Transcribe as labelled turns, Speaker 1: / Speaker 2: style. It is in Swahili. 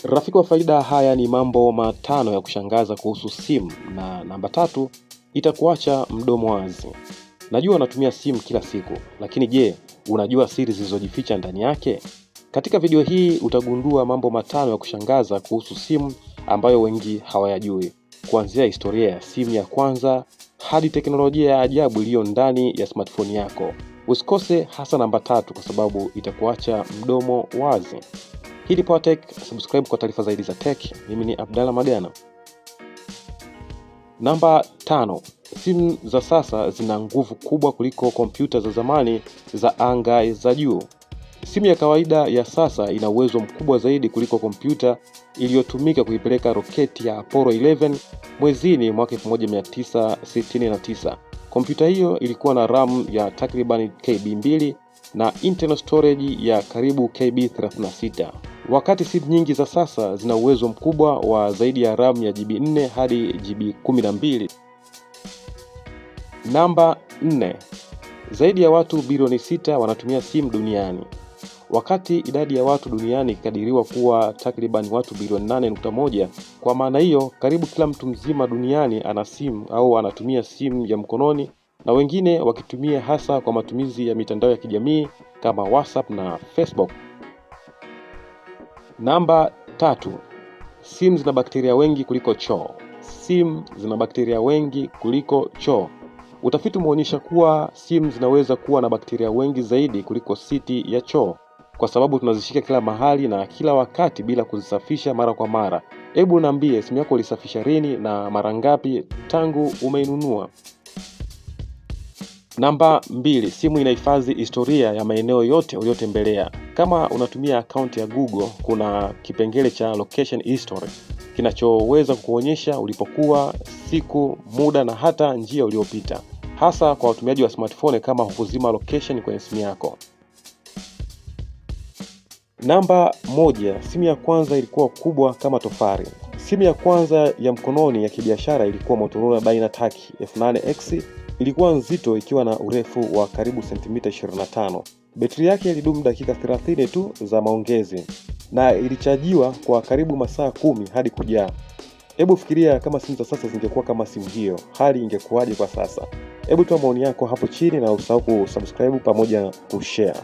Speaker 1: Rafiki wa faida, haya ni mambo matano ya kushangaza kuhusu simu, na namba 3 itakuacha mdomo wazi. Najua unatumia simu kila siku, lakini je, unajua siri zilizojificha ndani yake? Katika video hii utagundua mambo matano ya kushangaza kuhusu simu ambayo wengi hawayajui, kuanzia historia ya simu ya kwanza hadi teknolojia ya ajabu iliyo ndani ya smartphone yako. Usikose hasa namba 3 kwa sababu itakuacha mdomo wazi. Hii ni PowerTech, subscribe kwa taarifa zaidi za tech. Mimi ni Abdalla Magana. Namba 5, simu za sasa zina nguvu kubwa kuliko kompyuta za zamani za anga za juu. Simu ya kawaida ya sasa ina uwezo mkubwa zaidi kuliko kompyuta iliyotumika kuipeleka roketi ya Apollo 11 mwezini mwaka 1969. Kompyuta hiyo ilikuwa na RAM ya takriban KB 2 na internal storage ya karibu KB 36. Wakati simu nyingi za sasa zina uwezo mkubwa wa zaidi ya RAM ya GB 4 hadi GB 12. Namba 4, zaidi ya watu bilioni 6 wanatumia simu duniani. Wakati idadi ya watu duniani ikikadiriwa kuwa takriban watu bilioni 8.1. Kwa maana hiyo, karibu kila mtu mzima duniani ana simu au anatumia simu ya mkononi, na wengine wakitumia hasa kwa matumizi ya mitandao ya kijamii kama WhatsApp na Facebook. Namba 3, simu zina bakteria wengi kuliko choo. Simu zina bakteria wengi kuliko choo. Utafiti umeonyesha kuwa simu zinaweza kuwa na bakteria wengi zaidi kuliko siti ya choo, kwa sababu tunazishika kila mahali na kila wakati bila kuzisafisha mara kwa mara. Hebu niambie, simu yako ulisafisha lini na mara ngapi tangu umeinunua? Namba 2, simu inahifadhi historia ya maeneo yote uliyotembelea. Kama unatumia akaunti ya Google, kuna kipengele cha location history kinachoweza kukuonyesha ulipokuwa, siku, muda na hata njia uliyopita, hasa kwa watumiaji wa smartphone kama hukuzima location kwenye simu yako. Namba 1, simu ya kwanza ilikuwa kubwa kama tofali. Simu ya kwanza ya mkononi ya kibiashara ilikuwa Motorola DynaTAC F8X. Ilikuwa nzito ikiwa na urefu wa karibu sentimita 25. Betri yake ilidumu dakika 30 tu za maongezi na ilichajiwa kwa karibu masaa 10 hadi kujaa. Hebu fikiria kama simu za sasa zingekuwa kama simu hiyo, hali ingekuwaje kwa sasa? Hebu toa maoni yako hapo chini na usahau kusubscribe pamoja na kushare.